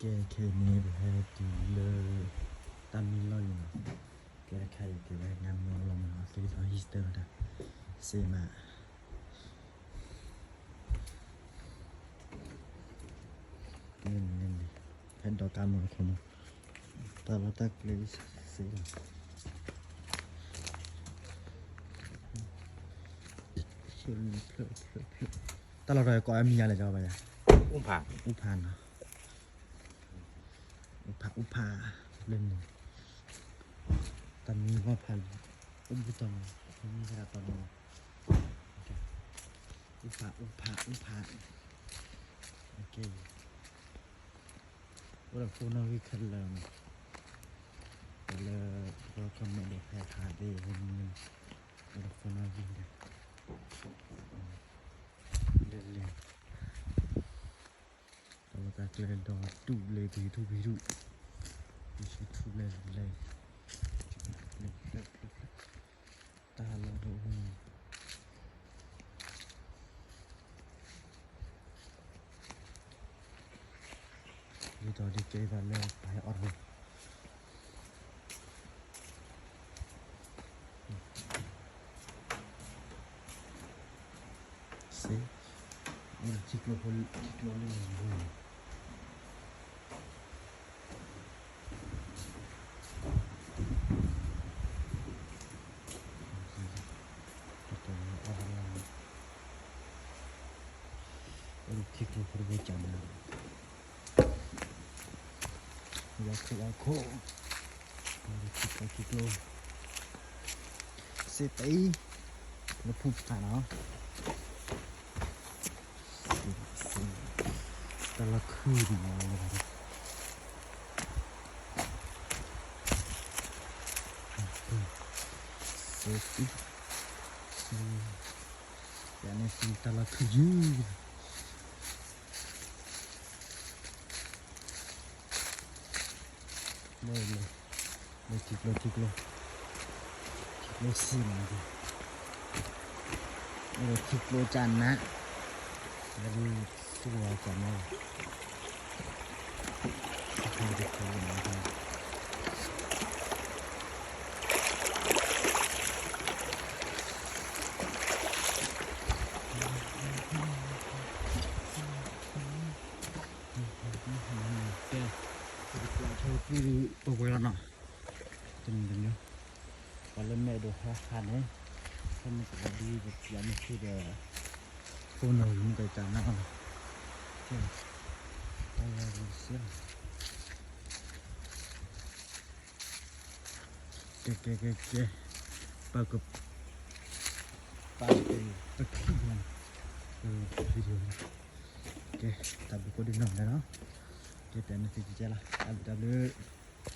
ကဲ ခဲအံၤန့ၣ် ပဟဲတုၤလၢ တၢ်မံလီၢ်ယံၤနီၤ, ကဲတခါအံၤ ကဲဝဲညါမ့ၢ်လီၤမ့ၢ်နီၤ အသ့ၣ်ထီၣ်ဟံၣ်စတၢၢ်ဝဲဒၣ် စ့မး န့ၣ်န့ၣ် ဖဲဒီးကါမီၤတခိၣ်မး တၢ်လီၢ်တၢ်ကျဲစ့လီၤ တၢ်လီၢ်တၢ်ကိးအမံၤယါလဲၣ် ကဘၣ်ယါ အူဖး အူဖးနီၤ အူဖး အူဖး လၢန့ၣ် တၢ်မံဘၣ်ဖးလံ အိၣ်ဘှံးတီၤမး မံဖဲဒၣ်တီၤမး အူဖး အူဖး အူဖး ကဲ အိၣ်ဒီးဖိနီၣ်ဂံၢ်ခဲလၢာ်မး လၢ comment ဒီးဖဲခါသ့ၣ် အိၣ်ဒီးဖိနီၣ်ဂံၢ်ဒီး လဲၤလဲၤ တၢ်လီၢ်တၢ်ကျဲဒီးတူၢ်လၢ YouTube YouTube YouTube လဲၤလဲၤ တၢ်လီၢ်တအိၣ် ဒ်သိးဒ်ကဲသးလၢပှၤဟဲအီၣ်တၢ်လီၢ် စ့ အိၣ်ဒီးထံကျိဖိ ထံကျိလၢန့ၣ် အိၣ်ဒီးထံကျိဖိတဘိကၢ်နၤ ယၤခိၣ်အခိၣ် ထံကျိ ထံကျိ စ့တအံၤ လၢဖူဖးနီၤ တၢ်လီၢ်ခုၣ်နီၤ စ့တအံၤ ယၤန့ၣ်စ့တၢ်လီၢ်ခုၣ်ယုၢ် မ့ၢ်လၢ လၢထံကျိ ထံကျိ ထံကျိစံၣ်မး လၢထံကျိကၢ်နး လၢဒ်သူဝဲကၢ်နး အခါတခါလၢမၤ ကဲ ပကပျးထီၣ်ကွံာ်ပဝဲလီၤနီၤ တမံၤတမံၤ ပှၤလၢမဲာ်ဒိးဟဲဟးန့ၣ် ဖဲမုၢ်ကဝီၤဒ်ပပျးန့ၣ်သ့ဒီး ဖိနီၣ်ဂံၢ်မ့ၢ်ကစၢ်နါအီၤနီၤ ကဲ တၢ်လီၢ်ဂ့ၤစ့လီၤ ကဲ ကဲ ကဲ ကဲ ပက ပက ပခံမး video န့ၣ် ကဲ တၢ်ဘျုးကိးဒံနီၢ်လဲၣ်နီၤ ကဲ ပျးန့ၢ်သုကကဲလီၤ တၢ်ဘျုး တၢ်ဘျုး